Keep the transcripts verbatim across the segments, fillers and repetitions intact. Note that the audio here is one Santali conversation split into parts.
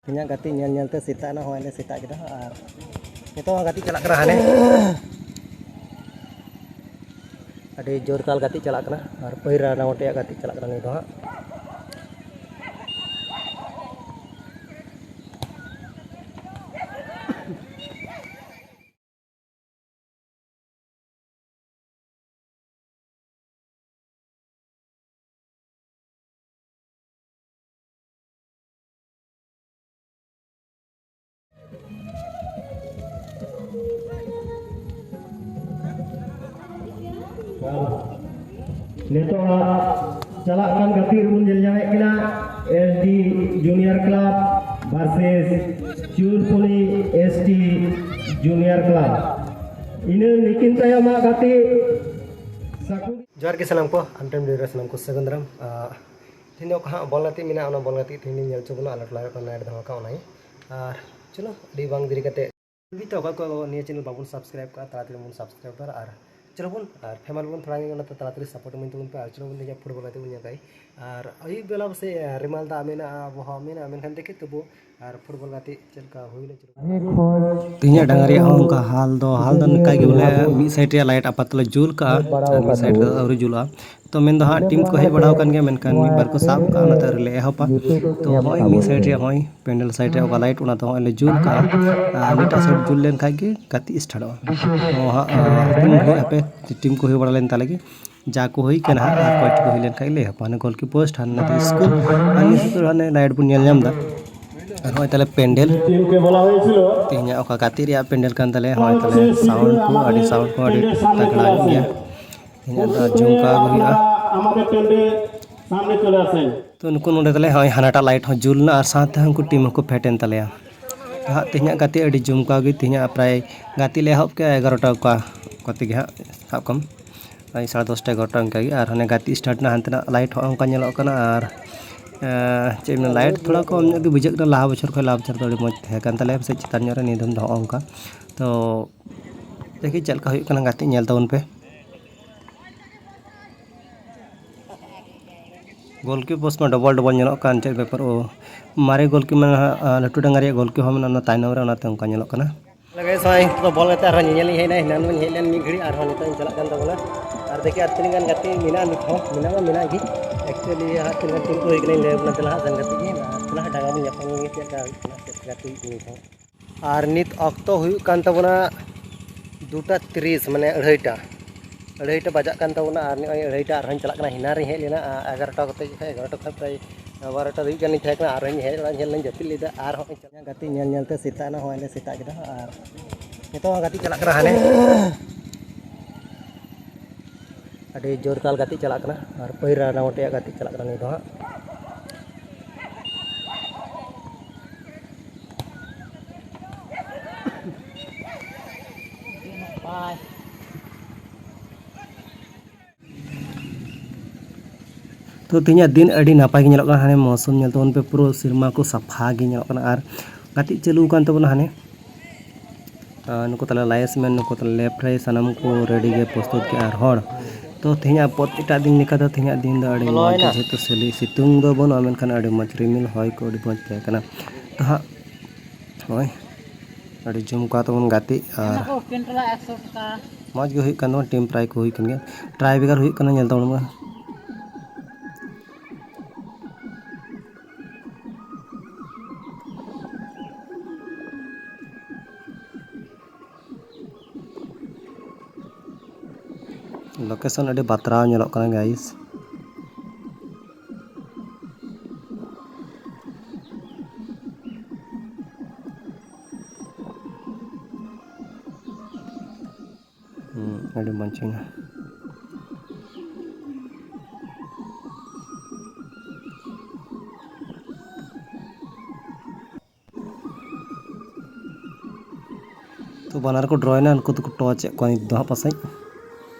ᱤᱧᱟᱹᱜ ᱜᱟᱛᱮ ᱧᱮᱞ ᱧᱮᱞ ᱛᱮ ᱥᱮᱛᱟᱜ ᱮᱱᱟ, ᱦᱚᱸᱜᱼᱚᱭ ᱞᱮ ᱥᱮᱛᱟᱜ ᱠᱮᱫᱟ᱾ ᱟᱨ ᱱᱤᱛᱚᱜ ᱦᱚᱸ ᱜᱟᱛᱮ ᱪᱟᱞᱟᱜ ᱠᱟᱱᱟ ᱦᱟᱱᱮ, ᱟᱹᱰᱤ ᱡᱳᱨ ᱛᱟᱞ ᱜᱟᱛᱮ ᱪᱟᱞᱟᱜ ᱠᱟᱱᱟ᱾ ᱟᱨ ᱯᱟᱹᱦᱤᱞ ᱨᱟᱣᱩᱱᱰ ᱨᱮᱭᱟᱜ ᱜᱟᱛᱮ ᱪᱟᱞᱟᱜ ᱠᱟᱱᱟ ᱱᱤᱛ ᱫᱚ ᱦᱟᱸᱜ᱾ ᱱᱤᱛᱚᱜ ᱪᱟᱞᱟᱜ ᱠᱟᱱ ᱜᱟᱛᱮ ᱨᱮᱵᱚᱱ ᱧᱮᱞ ᱧᱟᱢᱮᱫ ᱠᱤᱱᱟ, S D Junior Club versus ᱪᱩᱨᱯᱩᱞᱤ S T Junior Club᱾ ᱤᱱᱟᱹ ᱱᱤᱠᱤᱱ ᱛᱟᱭᱚᱢᱟᱜ ᱜᱟᱛᱮ ᱥᱟᱹᱠᱩᱲ᱾ ᱡᱚᱦᱟᱨ ᱜᱮ ᱥᱟᱱᱟᱢ ᱠᱚ, ᱟᱢ ᱴᱷᱮᱱ ᱵᱤᱨ ᱨᱮ ᱥᱟᱱᱟᱢ ᱠᱚ ᱥᱟᱹᱜᱩᱱ ᱫᱟᱨᱟᱢ᱾ ᱟᱨ ᱛᱮᱦᱮᱧ ᱫᱚ ᱚᱠᱟ ᱦᱟᱸᱜ ᱵᱚᱞ ᱜᱟᱛᱮᱜ ᱢᱮᱱᱟᱜᱼᱟ, ᱚᱱᱟ ᱵᱚᱞ ᱜᱟᱛᱮᱜ ᱛᱮᱦᱮᱧ ᱞᱤᱧ ᱧᱮᱞ ᱦᱚᱪᱚ ᱵᱚᱱᱟ᱾ ᱟᱞᱮ ᱴᱚᱞᱟ ᱨᱮ ᱚᱠᱟ night ᱫᱚᱦᱚ ᱠᱟᱜᱼᱟ, ᱚᱱᱟᱜᱮ᱾ ᱟᱨ ᱪᱚᱞᱚ, ᱟᱹᱰᱤ ᱵᱟᱝ ᱫᱮᱨᱤ ᱠᱟᱛᱮ, ᱱᱤᱛᱚᱜ ᱚᱠᱚᱭ ᱠᱚ ᱱᱤᱭᱟᱹ channel ᱵᱟᱵᱚᱱ subscribe ᱠᱟᱜᱼᱟ, ᱛᱟᱲᱟᱛᱟᱲᱤ ᱵᱚᱱ subscribe ᱫᱟ᱾ ᱟᱨ ᱪᱚᱞᱚ ᱵᱚᱱ, ᱟᱨ ᱯᱷᱮᱢᱟᱞ ᱵᱚᱱ ᱛᱷᱚᱲᱟ ᱜᱮ, ᱚᱱᱟᱛᱮ ᱛᱟᱲᱟᱛᱟᱲᱤ support ᱤᱢᱟᱹᱧ ᱛᱟᱵᱚᱱ ᱯᱮ᱾ ᱟᱨ ᱪᱚᱞᱚ ᱵᱚᱱ ᱫᱮᱡᱚᱜᱼᱟ, ᱯᱷᱩᱴᱵᱚᱞ ᱜᱟᱛᱮᱜ ᱵᱚᱱ ᱧᱮᱞ ᱠᱟᱜᱼᱟ᱾ ᱟᱨ ᱟᱹᱭᱩᱵ ᱵᱮᱞᱟ ᱯᱟᱥᱮᱡ ᱨᱤᱢᱟᱞ ᱫᱟᱜ ᱢᱮᱱᱟᱜᱼᱟ, ᱟᱵᱚᱦᱟᱣᱟ ᱢᱮᱱᱟᱜᱼᱟ, ᱢᱮᱱᱠᱷᱟᱱ ᱫᱮᱠᱷᱤ ᱛᱚᱵᱩ ᱟᱨ ᱯᱷᱩᱴᱵᱚᱞ ᱜᱟᱛᱮᱜ ᱪᱮᱫ ᱞᱮᱠᱟ ᱦᱩᱭᱱᱟ, ᱪᱮᱫ ᱞᱮᱠᱟ? ᱛᱮᱦᱮᱧᱟᱜ ᱰᱟᱝ ᱨᱮᱭᱟᱜ ᱦᱚᱸ ᱚᱱᱠᱟ ᱦᱟᱞ ᱫᱚ, ᱦᱟᱞ ᱫᱚ ᱱᱚᱝᱠᱟ ᱜᱮ ᱵᱚᱞᱮ, ᱢᱤᱫ side ᱨᱮᱭᱟᱜ light ᱟᱯᱟᱛᱚᱛᱚ ᱞᱮ ᱡᱩᱞ ᱠᱟᱜᱼᱟ, ᱟᱨ ᱢᱤᱫ side ᱨᱮᱫᱚ ᱟᱹᱣᱨᱤ ᱡᱩᱞᱩᱜᱼᱟ᱾ ᱛᱚ ᱢᱮᱱᱫᱚ ᱦᱟᱸᱜ, team ᱠᱚ ᱦᱮᱡ ᱵᱟᱲᱟᱣ ᱟᱠᱟᱱ ᱜᱮᱭᱟ, ᱢᱮᱱᱠᱷᱟᱱ ᱢᱤᱫ ᱵᱟᱨ ᱠᱚ ᱥᱟᱵ ᱠᱟᱜᱼᱟ, ᱚᱱᱟᱛᱮ ᱟᱹᱣᱨᱤ ᱞᱮ ᱮᱦᱚᱵᱟ᱾ ᱛᱚ ᱦᱚᱸᱜᱼᱚᱭ ᱢᱤᱫ side ᱨᱮᱭᱟᱜ ᱦᱚᱸᱜᱼᱚᱭ ᱯᱮᱱᱰᱮᱞ side ᱨᱮ ᱚᱠᱟ light, ᱚᱱᱟ ᱫᱚ ᱦᱚᱸᱜᱼᱚᱭ ᱞᱮ ᱡᱩᱞ ᱠᱟᱜᱼᱟ᱾ ᱟᱨ ᱢᱤᱫᱴᱟᱜ side ᱡᱩᱞ ᱞᱮᱱᱠᱷᱟᱱ ᱜᱮ ᱜᱟᱛᱮᱜ startᱚᱜᱼᱟ᱾ ᱛᱚ ᱦᱟᱸᱜ, ᱟᱨ ᱛᱤᱱ ᱜᱷᱟᱹᱲᱤᱡ ᱦᱟᱯᱮ, team ᱠᱚ ᱦᱩᱭ ᱵᱟᱲᱟ ᱞᱮᱱ ᱛᱟᱞᱮ ᱜᱮ, ᱡᱟ ᱠᱚ ᱦᱩᱭ ᱠᱟᱱᱟ ᱦᱟᱸᱜ, ᱟᱨ ᱠᱚᱭ ᱴᱤ ᱠᱚ ᱦᱩᱭ ᱞᱮᱱᱠᱷᱟᱱ ᱜᱮ ᱞᱟᱹᱭ ᱦᱟᱯᱟ᱾ ᱦᱟᱱᱮ goalkeeper ᱴᱷᱟᱱ ᱱᱟᱛᱮ school, ᱟᱨ ᱱᱤᱭᱟᱹ ᱥᱩᱨ ᱦᱟᱱᱮ light ᱵᱚᱱ ᱧᱮᱞ ᱧᱟᱢ ᱮᱫᱟ᱾ ᱟᱨ ᱦᱚᱸᱜᱼᱚᱭ ᱛᱟᱦᱞᱮ ᱯᱮᱱᱰᱮᱞ, ᱛᱮᱦᱮᱧᱟᱜ ᱚᱠᱟ ᱜᱟᱛᱮᱜ ᱨᱮᱭᱟᱜ ᱯᱮᱱᱰᱮᱞ ᱠᱟᱱ ᱛᱟᱞᱮᱭᱟ, ᱦᱚᱸᱜᱼᱚᱭ ᱛᱟᱦᱞᱮ sound ᱠᱚ, ᱟᱹᱰᱤ sound ᱠᱚ ᱟᱹᱰᱤ ᱛᱟᱜᱲᱟ ᱧᱚᱜ ᱜᱮᱭᱟ᱾ ᱛᱮᱦᱮᱧᱟᱜ ᱫᱚ ᱡᱷᱩᱢᱠᱟ ᱟᱹᱜᱩ ᱦᱩᱭᱩᱜᱼᱟ᱾ ᱛᱚ ᱱᱩᱠᱩ ᱱᱚᱰᱮ ᱛᱟᱦᱞᱮ ᱦᱚᱸᱜᱼᱚᱭ ᱦᱟᱱᱟᱴᱟᱜ light ᱦᱚᱸ ᱡᱩᱞ ᱮᱱᱟ ᱟᱨ ᱥᱟᱶᱛᱮ ᱩᱱᱠᱩ team ᱦᱚᱸᱠᱚ ᱯᱷᱮᱰ ᱮᱱ ᱛᱟᱞᱮᱭᱟ᱾ ᱦᱟᱸᱜ ᱛᱮᱦᱮᱧᱟᱜ ᱜᱟᱛᱮ ᱟᱹᱰᱤ ᱡᱷᱩᱢᱠᱟ ᱜᱮ, ᱛᱮᱦᱮᱧᱟᱜ ᱯᱨᱟᱭ ᱜᱟᱛᱮ ᱞᱮ ᱮᱦᱚᱵ ᱠᱮᱜᱼᱟ ᱮᱜᱟᱨᱚᱴᱟ ᱚᱠᱟ ᱠᱚᱛᱮ ᱜᱮ ᱦᱟᱸᱜ, ᱥᱟᱵ ᱠᱟᱢ ᱳᱭ ᱥᱟᱲᱮ ᱫᱚᱥᱴᱟ ᱮᱜᱟᱨᱚᱴᱟ ᱚᱱᱠᱟ ᱜᱮ᱾ ᱟᱨ ᱦᱟᱱᱮ ᱜᱟᱛᱮ start ᱮᱱᱟ, ᱦᱟᱱᱛᱮᱱᱟᱜ light ᱦᱚᱸ ᱚᱱᱠᱟ ᱧᱮᱞᱚᱜ ᱠᱟᱱᱟ᱾ ᱟᱨ ᱮᱸ, ᱪᱮᱫ ᱮᱢ ᱢᱮᱱᱟ, light ᱛᱷᱚᱲᱟ ᱠᱚᱢ ᱧᱚᱜ ᱜᱮ ᱵᱩᱡᱷᱟᱹᱜ ᱠᱟᱱᱟ, ᱞᱟᱦᱟ ᱵᱚᱪᱷᱚᱨ ᱠᱷᱚᱱ ᱞᱟᱦᱟ ᱵᱚᱪᱷᱚᱨ ᱫᱚ ᱟᱹᱰᱤ ᱢᱚᱡᱽ ᱛᱟᱦᱮᱸ ᱠᱟᱱ ᱛᱟᱞᱮᱭᱟ, ᱯᱟᱥᱮᱡ ᱪᱮᱛᱟᱱ ᱧᱚᱜ ᱨᱮ ᱱᱤᱭᱟᱹ ᱫᱚᱢ ᱫᱚ ᱦᱚᱸᱜᱼᱚ ᱱᱚᱝᱠᱟ᱾ ᱛᱚ ᱫᱮᱠᱷᱤ ᱪᱮᱫ ᱞᱮᱠᱟ ᱦᱩᱭᱩᱜ ᱠᱟᱱᱟ ᱜᱟᱛᱮ, ᱧᱮᱞ ᱛᱟᱵᱚᱱ ᱯᱮ᱾ ᱜᱳᱞᱠᱤ ᱯᱳᱥᱴ ᱢᱟ ᱰᱚᱵᱚᱞ ᱰᱚᱵᱚᱞ ᱧᱮᱞᱚᱜ ᱠᱟᱱ, ᱪᱮᱫ ᱵᱮᱯᱟᱨ? ᱚ, ᱢᱟᱨᱮ ᱜᱳᱞᱠᱤ ᱢᱟ ᱱᱟᱦᱟᱜ, ᱟ, ᱞᱟᱹᱴᱩ ᱰᱟᱝᱜᱟ ᱨᱮᱭᱟᱜ ᱜᱳᱞᱠᱤ ᱦᱚᱸ ᱢᱮᱱᱟᱜᱼᱟ, ᱚᱱᱟ ᱛᱟᱭᱱᱚᱢ ᱨᱮ, ᱚᱱᱟᱛᱮ ᱚᱱᱠᱟ ᱧᱮᱞᱚᱜ ᱠᱟᱱᱟ᱾ ᱞᱟᱜᱟᱭ ᱥᱟᱭ ᱛᱚ ᱵᱚᱞ ᱜᱟᱛᱮ ᱟᱨᱦᱚᱸ ᱧᱮᱧᱮᱞ ᱤᱧ ᱦᱮᱡ ᱮᱱᱟ, ᱮᱱᱟᱱ ᱢᱟᱧ ᱦᱮᱡ ᱞᱮᱱ ᱢᱤᱫ ᱜᱷᱟᱹᱲᱤᱡ, ᱟᱨᱦᱚᱸ ᱱᱤᱛᱚᱜ ᱤᱧ ᱪᱟᱞᱟᱜ ᱠᱟᱱ ᱛᱟᱵᱚᱱᱟ᱾ ᱟᱨ ᱫᱮᱠᱷᱤ ᱟᱨ ᱛᱤᱱᱟᱹᱜ ᱜᱟᱱ ᱜᱟᱛᱮ ᱢᱮᱱᱟᱜᱼᱟ, ᱱᱤᱛ ᱦᱚᱸ ᱢᱮᱱᱟᱜ ᱢᱟ ᱢᱮᱱᱟᱜ ᱜᱮ᱾ Actually ᱦᱟᱸᱜ ᱛᱤᱱᱟᱹᱜ ᱴᱤᱢ ᱠᱚ ᱦᱩᱭ ᱠᱟᱱᱟ, ᱤᱧ ᱞᱟᱹᱭ ᱟᱵᱚᱱᱟ, ᱫᱮᱞᱟ ᱦᱟᱸᱜ ᱥᱮᱱ ᱠᱟᱛᱮ ᱜᱮ ᱟᱨ ᱫᱮᱞᱟ ᱦᱟᱸᱜ ᱰᱟᱸᱜᱟ ᱵᱚᱱ ᱧᱟᱯᱟᱢ ᱞᱮᱱ ᱜᱮ, ᱪᱮᱫ ᱞᱮᱠᱟ ᱦᱩᱭᱩᱜ ᱠᱟᱱᱟ, ᱪᱮᱫ ᱞᱮᱠᱟ ᱜᱟᱛᱮ ᱦᱩᱭᱩᱜ ᱠᱟᱱᱟ ᱱᱤᱛ ᱦᱚᱸ᱾ ᱟᱨ ᱱᱤᱛ ᱚᱠᱛᱚ ᱦᱩᱭᱩᱜ ᱠᱟᱱ ᱛᱟᱵᱚᱱᱟ ᱫᱩᱴᱟ ᱛᱤᱨᱤᱥ, ᱢᱟᱱᱮ ᱟᱹᱲᱟᱹᱭᱴᱟ, ᱟᱹᱲᱟᱹᱭᱴᱟ ᱵᱟᱡᱟᱜ ᱠᱟᱱ ᱛᱟᱵᱚᱱᱟ᱾ ᱟᱨ ᱱᱚᱜᱼᱚᱭ ᱟᱹᱲᱟᱹᱭᱴᱟ ᱟᱨᱦᱚᱸᱧ ᱪᱟᱞᱟᱜ ᱠᱟᱱᱟ, ᱦᱮᱱᱟᱱ ᱨᱤᱧ ᱦᱮᱡ ᱞᱮᱱᱟ, ᱟ-, ᱮᱜᱟᱨᱚᱴᱟ ᱠᱚᱛᱮ, ᱮᱜᱟᱨᱚᱴᱟ ᱠᱷᱚᱱ ᱯᱨᱟᱭ ᱵᱟᱨᱚᱴᱟ ᱫᱷᱟᱹᱵᱤᱡ ᱜᱟᱱᱤᱧ ᱛᱟᱦᱮᱸ ᱠᱟᱱᱟ᱾ ᱟᱨᱦᱚᱸᱧ ᱦᱮᱡ ᱞᱮᱱᱟ, ᱧᱮᱞ ᱞᱮᱱᱟᱧ ᱡᱟᱹᱯᱤᱫ ᱞᱮᱫᱟ, ᱟᱨᱦᱚᱸ ᱜᱟᱛᱮ ᱧᱮᱞ ᱧᱮᱞ ᱛᱮ ᱥᱮᱛᱟᱜ ᱮᱱᱟ, ᱦᱚᱸᱜᱼᱚᱭ ᱞᱮ ᱥᱮᱛᱟᱜ ᱠᱮᱫᱟ᱾ ᱟᱨ ᱱᱤᱛᱚᱜ ᱦᱚᱸ ᱜᱟᱛᱮ ᱪᱟᱞᱟᱜ ᱠᱟᱱᱟ ᱦᱟᱱᱮ᱾ ᱟᱹᱰᱤ ᱡᱳᱨ ᱠᱟᱞ ᱜᱟᱛᱮ ᱪᱟᱞᱟᱜ ᱠᱟᱱᱟ, ᱟᱨ ᱯᱟᱹᱦᱤᱞ round out ᱨᱮᱭᱟᱜ ᱜᱟᱛᱮ ᱪᱟᱞᱟᱜ ᱠᱟᱱᱟ ᱱᱤᱭᱟᱹ ᱫᱚ ᱦᱟᱸᱜ᱾ ᱛᱚ, ᱛᱮᱦᱮᱧᱟᱜ ᱫᱤᱱ ᱟᱹᱰᱤ ᱱᱟᱯᱟᱭ ᱜᱮ ᱧᱮᱞᱚᱜ ᱠᱟᱱᱟ᱾ ᱦᱟᱱᱮ ᱢᱳᱥᱩᱢ ᱧᱮᱞ ᱛᱟᱵᱚᱱ ᱯᱮ, ᱯᱩᱨᱟᱹ ᱥᱮᱨᱢᱟ ᱠᱚ ᱥᱟᱯᱷᱟ ᱜᱮ ᱧᱮᱞᱚᱜ ᱠᱟᱱᱟ᱾ ᱟᱨ ᱜᱟᱛᱮᱜ ᱪᱟᱹᱞᱩ ᱟᱠᱟᱱ ᱛᱟᱵᱚᱱᱟ ᱦᱟᱱᱮ᱾ ᱟᱨ ᱱᱩᱠᱩ ᱛᱟᱞᱟ linesman, ᱱᱩᱠᱩ ᱛᱟᱞᱟ left right, ᱥᱟᱱᱟᱢ ᱠᱚ ready ᱜᱮ ᱯᱨᱚᱥᱛᱩᱛ ᱜᱮ᱾ ᱟᱨ ᱦᱚᱲ ᱛᱚ, ᱛᱮᱦᱮᱧᱟᱜ ᱯᱚᱛ-, ᱮᱴᱟᱜ ᱫᱤᱱ ᱞᱮᱠᱟ ᱫᱚ ᱛᱮᱦᱮᱧᱟᱜ ᱫᱤᱱ ᱫᱚ ᱟᱹᱰᱤ ᱢᱚᱡᱽ ᱜᱮ, ᱡᱮᱦᱮᱛᱩ ᱥᱤᱞᱤ-, ᱥᱤᱛᱩᱝ ᱫᱚ ᱵᱟᱹᱱᱩᱜᱼᱟ, ᱢᱮᱱᱠᱷᱟᱱ ᱟᱹᱰᱤ ᱢᱚᱡᱽ ᱨᱤᱢᱤᱞ ᱦᱚᱭ ᱠᱚ ᱟᱹᱰᱤ ᱢᱚᱡᱽ ᱛᱟᱦᱮᱸ ᱠᱟᱱᱟ᱾ ᱛᱚ ᱦᱟᱸᱜ ᱱᱚᱜᱼᱚᱭ ᱟᱹᱰᱤ ᱡᱚᱢ ᱠᱚᱣᱟ ᱛᱟᱵᱚᱱ ᱜᱟᱛᱮᱜ, ᱟᱨ ᱢᱚᱡᱽ ᱜᱮ ᱦᱩᱭᱩᱜ ᱠᱟᱱ ᱛᱟᱵᱚᱱᱟ, team try ᱠᱚ ᱦᱩᱭᱩᱜ ᱠᱟᱱ ᱜᱮᱭᱟ᱾ Tie breaker ᱦᱩᱭᱩᱜ ᱠᱟᱱᱟ, ᱧᱮᱞ ᱛᱟᱵᱚᱱ ᱢᱟ᱾ Location ᱟᱹᱰᱤ ᱵᱟᱛᱨᱟᱣ ᱧᱮᱞᱚᱜ ᱠᱟᱱᱟ, guys᱾ ᱦᱩᱸ, ᱟᱹᱰᱤ ᱢᱚᱡᱽ ᱦᱩᱭᱱᱟ᱾ ᱛᱚ, ᱵᱟᱱᱟᱨ ᱠᱚ draw ᱮᱱᱟ, ᱩᱱᱠᱩ ᱫᱚᱠᱚ touch ᱮᱫ ᱠᱚᱣᱟ ᱱᱤᱛ ᱫᱚ ᱦᱟᱸᱜ ᱯᱟᱥᱮᱡ᱾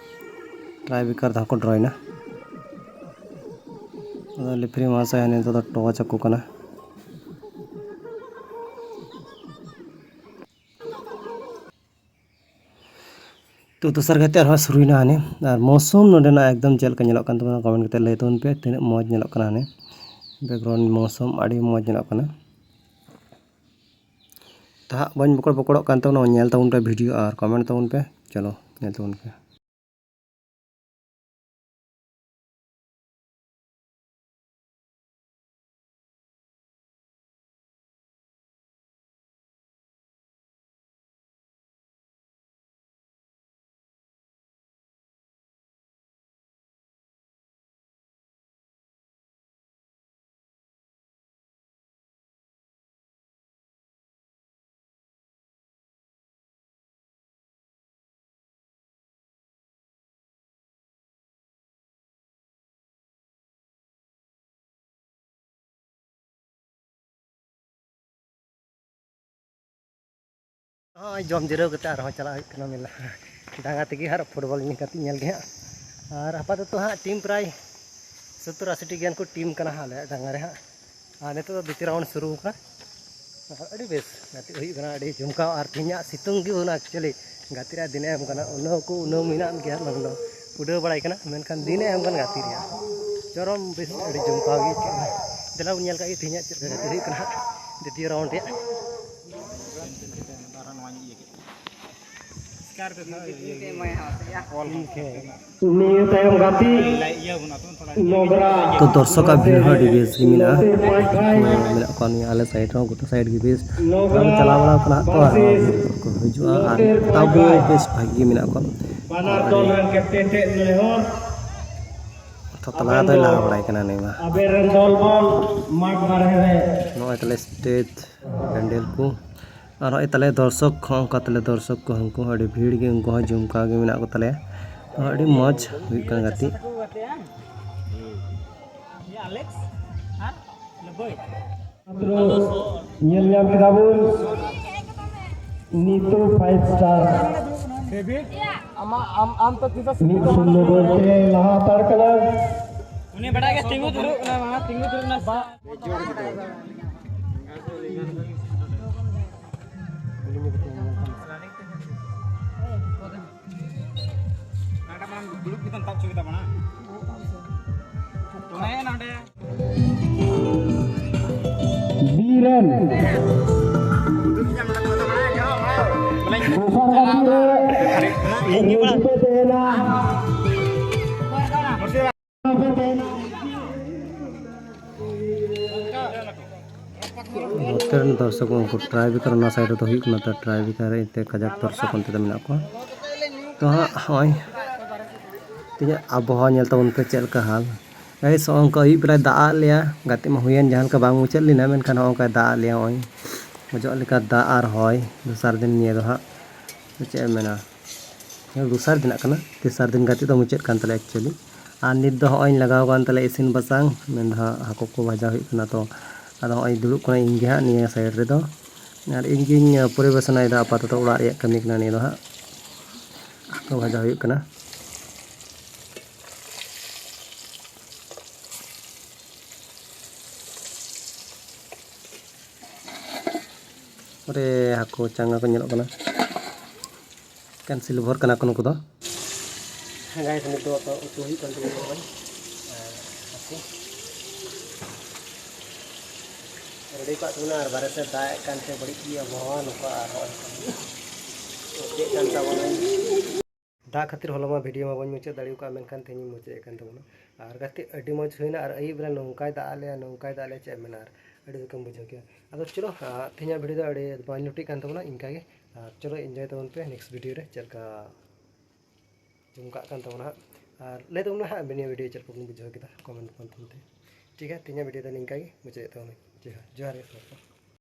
Tie breaker ᱫᱚ ᱦᱟᱸᱜ ᱠᱚ draw ᱮᱱᱟ᱾ ᱟᱫᱚ referee ᱢᱚᱦᱟᱥᱚᱭ ᱱᱤᱛᱚᱜ ᱫᱚ touch ᱟᱠᱚ ᱠᱟᱱᱟ᱾ ᱫᱚᱥᱟᱨ ᱜᱟᱛᱮ ᱟᱨᱦᱚᱸ ᱥᱩᱨᱩᱭᱮᱱᱟ ᱦᱟᱱᱮ᱾ ᱟᱨ ᱢᱳᱥᱩᱢ ᱱᱚᱰᱮᱱᱟᱜ ᱮᱠᱫᱚᱢ ᱪᱮᱫ ᱞᱮᱠᱟ ᱧᱮᱞᱚᱜ ᱠᱟᱱ ᱛᱟᱵᱚᱱᱟ, comment ᱠᱟᱛᱮ ᱞᱟᱹᱭ ᱛᱟᱵᱚᱱ ᱯᱮ ᱛᱤᱱᱟᱹᱜ ᱢᱚᱡᱽ ᱧᱮᱞᱚᱜ ᱠᱟᱱᱟ ᱦᱟᱱᱮ᱾ Background ᱢᱳᱥᱩᱢ ᱟᱹᱰᱤ ᱢᱚᱡᱽ ᱧᱮᱞᱚᱜ ᱠᱟᱱᱟ᱾ ᱛᱟᱦᱟᱜ ᱵᱟᱹᱧ ᱵᱚᱠᱚᱲ ᱵᱚᱠᱚᱲᱚᱜ ᱠᱟᱱ ᱛᱟᱵᱚᱱᱟ, ᱧᱮᱞ ᱛᱟᱵᱚᱱ ᱯᱮ video ᱟᱨ comment ᱛᱟᱵᱚᱱ ᱯᱮ᱾ ᱪᱚᱞᱚ, ᱧᱮᱞ ᱛᱟᱵᱚᱱ ᱯᱮ᱾ ᱦᱚᱸᱜᱼᱚᱭ ᱡᱚᱢ ᱡᱤᱨᱟᱹᱣ ᱠᱟᱛᱮ ᱟᱨᱦᱚᱸ ᱪᱟᱞᱟᱜ ᱦᱩᱭᱩᱜ ᱠᱟᱱᱟ ᱢᱮᱞᱟ᱾ ᱰᱟᱸᱜᱟ ᱛᱮᱜᱮ ᱦᱟᱸᱜ football ᱜᱟᱛᱮᱜ ᱧᱮᱞ ᱜᱮ ᱦᱟᱸᱜ᱾ ᱟᱨ ᱟᱯᱟᱛᱚᱛᱚ ᱦᱟᱸᱜ team ᱯᱨᱟᱭ ᱥᱚᱛᱛᱚᱨ ᱟᱥᱤ ᱴᱤ ᱜᱟᱱ ᱠᱚ team ᱠᱟᱱᱟ ᱦᱟᱸᱜ ᱟᱞᱮᱭᱟᱜ ᱰᱟᱸᱜᱟ ᱨᱮ ᱦᱟᱸᱜ᱾ ᱟᱨ ᱱᱤᱛᱚᱜ ᱫᱚ ᱫᱤᱛᱤᱭᱚ round ᱥᱩᱨᱩ ᱠᱟᱱᱟ᱾ ᱟᱨ ᱟᱹᱰᱤ ᱵᱮᱥ ᱜᱟᱛᱮᱜ ᱦᱩᱭᱩᱜ ᱠᱟᱱᱟ, ᱟᱹᱰᱤ ᱡᱚᱢᱠᱟᱣ᱾ ᱟᱨ ᱛᱮᱦᱮᱧᱟᱜ ᱥᱤᱛᱩᱝ ᱜᱮ ᱵᱟᱹᱱᱩᱜᱼᱟ actually᱾ ᱜᱟᱛᱮᱜ ᱨᱮᱭᱟᱜ ᱫᱤᱱᱮ ᱮᱢ ᱠᱟᱱᱟ, ᱩᱱᱟᱹᱜ ᱠᱚ ᱩᱱᱟᱹᱜ ᱢᱮᱱᱟᱜ ᱜᱮᱭᱟ ᱵᱟᱝ ᱫᱚ ᱩᱰᱟᱹᱣ ᱵᱟᱲᱟᱭ ᱠᱟᱱᱟ, ᱢᱮᱱᱠᱷᱟᱱ ᱫᱤᱱᱮ ᱮᱢ ᱠᱟᱱᱟ ᱜᱟᱛᱮᱜ ᱨᱮᱭᱟᱜ᱾ ᱪᱚᱨᱚᱢ ᱵᱮᱥ, ᱟᱹᱰᱤ ᱡᱚᱢᱠᱟᱣ ᱜᱮ ᱟᱹᱭᱠᱟᱹᱜ ᱠᱟᱱᱟ᱾ ᱫᱮᱞᱟ ᱵᱚᱱ ᱧᱮᱞ ᱠᱟᱜ ᱜᱮ ᱛᱮᱦᱮᱧᱟᱜ ᱪᱮᱫ ᱞᱮᱠᱟ ᱜᱟᱛᱮᱜ ᱦᱩᱭᱩᱜ ᱠᱟᱱᱟ ᱦᱟᱸᱜ ᱫᱤᱛᱤᱭᱚ round ᱨᱮᱭᱟᱜ᱾ ᱱᱤᱭᱟᱹ ᱛᱟᱭᱚᱢ ᱜᱟᱛᱮ ᱱᱚᱜᱽᱨᱟ ᱛᱚ ᱫᱚᱨᱥᱚᱠᱟᱜ ᱵᱷᱤᱲ ᱦᱚᱸ ᱟᱹᱰᱤ ᱵᱮᱥ ᱜᱮ ᱢᱮᱱᱟᱜᱼᱟ᱾ ᱢᱮᱱᱟᱜ ᱠᱚᱣᱟ ᱱᱤᱭᱟᱹ ᱟᱞᱮ side ᱨᱮᱦᱚᱸ, ᱜᱚᱴᱟ side ᱜᱮ ᱵᱮᱥ᱾ ᱱᱚᱜᱽᱨᱟ ᱪᱟᱞᱟᱣ ᱵᱟᱲᱟ ᱠᱟᱱᱟ ᱠᱚ ᱟᱨ ᱵᱟᱥᱤᱥ ᱠᱚ ᱦᱤᱡᱩᱜᱼᱟ ᱟᱨ ᱱᱚᱛᱮ ᱛᱟᱣ ᱯᱟᱸᱪ ᱠᱚ ᱵᱷᱟᱭ ᱵᱮᱥ ᱵᱷᱟᱜᱮ ᱜᱮ ᱢᱮᱱᱟᱜ ᱠᱚᱣᱟ᱾ ᱵᱟᱱᱟᱨ ᱟᱨ ᱫᱚᱞ ᱟᱹᱰᱤ ᱨᱮᱱ captain ᱴᱷᱮᱱ ᱱᱮᱦᱚᱨ ᱛᱷᱚᱛᱞᱟ ᱟᱵᱮᱱ ᱫᱚᱭ ᱫᱚ ᱞᱟᱦᱟ ᱵᱟᱲᱟᱭ ᱠᱟᱱᱟ ᱱᱩᱭ ᱢᱟ᱾ ᱟᱵᱮᱱ ᱨᱮᱱ ᱫᱚᱞ ᱵᱚᱞ ᱢᱟᱴᱷ ᱵᱟᱨᱦᱮ ᱨᱮ᱾ ᱱᱚᱜᱼᱚᱭ ᱛᱟᱞᱮ stage ᱯᱮᱱᱰᱮᱞ ᱠᱚ᱾ ᱟᱨᱦᱚᱸ ᱛᱟᱞᱮ ᱫᱚᱨᱥᱚᱠ ᱦᱚᱸ ᱚᱱᱠᱟ ᱛᱟᱞᱮ ᱫᱚᱨᱥᱚᱠ ᱠᱚ ᱩᱱᱠᱩ ᱦᱚᱸ ᱟᱹᱰᱤ ᱵᱷᱤᱲ ᱜᱮ, ᱩᱱᱠᱩ ᱦᱚᱸ ᱡᱚᱢᱠᱟᱣ ᱜᱮ ᱢᱮᱱᱟᱜ ᱠᱚ ᱛᱟᱞᱮᱭᱟ᱾ ᱛᱚ ᱟᱹᱰᱤ ᱢᱚᱡᱽ ᱦᱩᱭᱩᱜ ᱠᱟᱱᱟ ᱜᱟᱛᱮᱜ᱾ ᱧᱮᱞ ᱧᱟᱢ ᱠᱮᱫᱟ ᱵᱚᱱ ᱱᱤᱛᱚᱜ five star ᱢᱤᱫ ᱥᱩᱱᱱᱚ ᱜᱳᱞ ᱛᱮ ᱞᱟᱦᱟ ᱦᱟᱛᱟᱲ ᱠᱟᱱᱟ᱾ ᱩᱱᱤ ᱵᱟᱰᱟᱭ ᱜᱮ ᱛᱤᱸᱜᱩ ᱫᱩᱲᱩᱵ ᱠᱟᱱᱟ, ᱢᱟ ᱛᱤᱸᱜᱩ ᱫᱩᱲᱩᱵ ᱠᱟᱱᱟ᱾ ᱫᱚᱥᱟᱨ ᱜᱟᱛᱮ ᱨᱮ ᱛᱟᱦᱮᱱᱟ᱾ ᱱᱚᱛᱮ ᱨᱮᱱ ᱫᱚᱨᱥᱚᱠ ᱩᱱᱠᱩ ᱴᱨᱟᱭ ᱵᱮᱠᱟᱨ ᱚᱱᱟ ᱥᱟᱭᱤᱰ ᱨᱮᱫᱚ ᱦᱩᱭᱩᱜ ᱠᱟᱱᱟ, ᱛᱚ ᱴᱨᱟᱭ ᱵᱮᱠᱟᱨ ᱨᱮ ᱮᱱᱛᱮ ᱠᱟᱡᱟᱠ ᱫᱚᱨᱥᱚᱠ ᱚᱱᱛᱮ ᱫᱚ ᱢᱮᱱᱟᱜ ᱠᱚᱣᱟ᱾ ᱛᱚ ᱦᱟᱸᱜ ᱦᱚᱸᱜᱼᱚᱭ ᱛᱮᱦᱮᱧᱟᱜ ᱟᱵᱚᱦᱟᱣᱟ ᱧᱮᱞ ᱛᱟᱵᱚᱱ ᱯᱮ ᱪᱮᱫ ᱞᱮᱠᱟ ᱦᱟᱞ᱾ ᱜᱟᱭᱤᱥ, ᱦᱚᱸᱜᱼᱚ ᱱᱚᱝᱠᱟ ᱟᱹᱭᱩᱵ ᱵᱮᱲᱟᱭ ᱫᱟᱜ ᱟᱫ ᱞᱮᱭᱟ, ᱜᱟᱛᱮᱜ ᱢᱟ ᱦᱩᱭᱮᱱ ᱡᱟᱦᱟᱸ ᱞᱮᱠᱟ ᱵᱟᱝ ᱢᱩᱪᱟᱹᱫ ᱞᱮᱱᱟ, ᱢᱮᱱᱠᱷᱟᱱ ᱦᱚᱸᱜᱼᱚ ᱱᱚᱝᱠᱟᱭ ᱫᱟᱜ ᱟᱫ ᱞᱮᱭᱟ᱾ ᱦᱚᱸᱜᱼᱚᱭ ᱜᱚᱡᱚᱜ ᱞᱮᱠᱟ ᱫᱟᱜ ᱟᱨ ᱦᱚᱭ ᱫᱚᱥᱟᱨ ᱫᱤᱱ ᱱᱤᱭᱟᱹ ᱫᱚ ᱦᱟᱸᱜ᱾ ᱪᱮᱫ ᱮᱢ ᱢᱮᱱᱟ, ᱫᱚᱥᱟᱨ ᱫᱤᱱᱟᱜ ᱠᱟᱱᱟ, ᱛᱮᱥᱟᱨ ᱫᱤᱱ ᱜᱟᱛᱮᱜ ᱫᱚ ᱢᱩᱪᱟᱹᱫ ᱠᱟᱱ ᱛᱟᱞᱮᱭᱟ actually᱾ ᱟᱨ ᱱᱤᱛ ᱫᱚ ᱦᱚᱸᱜᱼᱚᱭ ᱞᱟᱜᱟᱣ ᱠᱟᱱ ᱛᱟᱞᱮᱭᱟ ᱤᱥᱤᱱ ᱵᱟᱥᱟᱝ, ᱢᱮᱱᱫᱚ ᱦᱟᱸᱜ ᱦᱟᱹᱠᱩ ᱠᱚ ᱵᱷᱟᱡᱟ ᱦᱩᱭᱩᱜ ᱠᱟᱱᱟ᱾ ᱛᱚ ᱟᱫᱚ ᱦᱚᱸᱜᱼᱚᱭ ᱫᱩᱲᱩᱵ ᱠᱟᱱᱟᱧ ᱤᱧ ᱜᱮ ᱦᱟᱸᱜ ᱱᱤᱭᱟᱹ ᱥᱟᱭᱤᱰ ᱨᱮᱫᱚ, ᱟᱨ ᱤᱧ ᱜᱤᱧ ᱯᱚᱨᱤᱵᱮᱥᱚᱱᱟᱭᱮᱫᱟ ᱟᱯᱟᱛᱚᱛᱚ, ᱚᱲᱟᱜ ᱨᱮᱭᱟᱜ ᱠᱟᱹᱢᱤ ᱠᱟᱱᱟ ᱱᱤᱭᱟᱹ ᱫᱚ ᱦᱟᱸᱜ᱾ ᱦᱟᱹᱠᱩ ᱵᱷᱟᱡᱟ ᱦᱩᱭᱩᱜ ᱠᱟᱱᱟ᱾ ᱚᱨᱮ, ᱦᱟᱹᱠᱩ ᱪᱟᱸᱜᱟ ᱠᱚ ᱧᱮᱞᱚᱜ ᱠᱟᱱᱟ, ᱮᱠᱮᱱ ᱥᱤᱞᱵᱷᱟᱨ ᱠᱟᱱᱟ ᱠᱚ ᱱᱩᱠᱩ ᱫᱚ᱾ ᱦᱮᱸ guys, ᱱᱤᱛ ᱫᱚ ᱩᱛᱩ ᱦᱩᱭᱩᱜ ᱠᱟᱱ ᱛᱟᱵᱚᱱᱟ ᱱᱚᱜᱼᱚᱭ᱾ ᱟᱨ ᱦᱟᱹᱠᱩ ready ᱠᱟᱜ ᱛᱟᱵᱚᱱᱟ, ᱟᱨ ᱵᱟᱨᱦᱮ ᱥᱮᱫ ᱫᱟᱜ ᱮᱫ ᱠᱟᱱᱛᱮ ᱵᱟᱹᱲᱤᱡ ᱜᱮ ᱟᱵᱚᱦᱟᱣᱟ ᱱᱚᱝᱠᱟ, ᱟᱨ ᱦᱚᱸᱜᱼᱚᱭ ᱪᱮᱫ ᱠᱟᱱ ᱛᱟᱵᱚᱱᱟ᱾ ᱫᱟᱜ ᱠᱷᱟᱹᱛᱤᱨ ᱦᱚᱞᱟ ᱢᱟ video ᱢᱟ ᱵᱟᱹᱧ ᱢᱩᱪᱟᱹᱫ ᱫᱟᱲᱮ ᱟᱠᱟᱫᱼᱟ, ᱢᱮᱱᱠᱷᱟᱱ ᱛᱮᱦᱮᱧ ᱤᱧ ᱢᱩᱪᱟᱹᱫ ᱮᱫ ᱠᱟᱱ ᱛᱟᱵᱚᱱᱟ᱾ ᱟᱨ ᱜᱟᱛᱮ, ᱟᱹᱰᱤ ᱢᱚᱡᱽ ᱦᱩᱭᱱᱟ, ᱟᱨ ᱟᱹᱭᱩᱵ ᱵᱮᱲᱟ ᱱᱚᱝᱠᱟᱭ ᱫᱟᱜ ᱟᱫ ᱞᱮᱭᱟ, ᱱᱚᱝᱠᱟᱭ ᱫᱟᱜ ᱟᱫ ᱞᱮᱭᱟ, ᱪᱮᱫ ᱮᱢ ᱢᱮᱱᱟ, ᱟᱨ ᱟᱹᱰᱤ ᱨᱟᱹᱥᱠᱟᱹᱢ ᱵᱩᱡᱷᱟᱹᱣ ᱠᱮᱭᱟ᱾ ᱟᱫᱚ ᱪᱚᱞᱚ, ᱟᱨ ᱛᱮᱦᱮᱧᱟᱜ video ᱫᱚ ᱟᱹᱰᱤ ᱵᱟᱹᱧ ᱞᱩᱴᱤᱜ ᱠᱟᱱ ᱛᱟᱵᱚᱱᱟ, ᱤᱱᱠᱟ ᱜᱮ᱾ ᱟᱨ ᱪᱚᱞᱚ, enjoy ᱛᱟᱵᱚᱱ ᱯᱮ next video ᱨᱮ, ᱪᱮᱫ ᱞᱮᱠᱟ ᱡᱚᱢ ᱠᱟᱜ ᱠᱟᱱ ᱛᱟᱵᱚᱱᱟ ᱦᱟᱸᱜ᱾ ᱟᱨ ᱞᱟᱹᱭ ᱛᱟᱵᱚᱱ ᱢᱮ ᱦᱟᱸᱜ, ᱱᱤᱭᱟᱹ video ᱪᱮᱫ ᱞᱮᱠᱟ ᱵᱚᱱ ᱵᱩᱡᱷᱟᱹᱣ ᱠᱮᱫᱟ comment ᱢᱟᱫᱽᱫᱷᱚᱢ ᱛᱮ᱾ ᱴᱷᱤᱠ ᱜᱮᱭᱟ, ᱛᱮᱦᱮᱧᱟᱜ video ᱫᱚ ᱱᱤᱝᱠᱟ ᱜᱮ ᱢᱩᱪᱟᱹᱫ ᱮᱫ ᱛᱟᱵᱚᱱᱟᱹᱧ᱾ ᱡᱚᱦᱟᱨ, ᱡᱚᱦᱟᱨ ᱜᱮ ᱥᱟᱱᱟᱢ ᱠᱚ᱾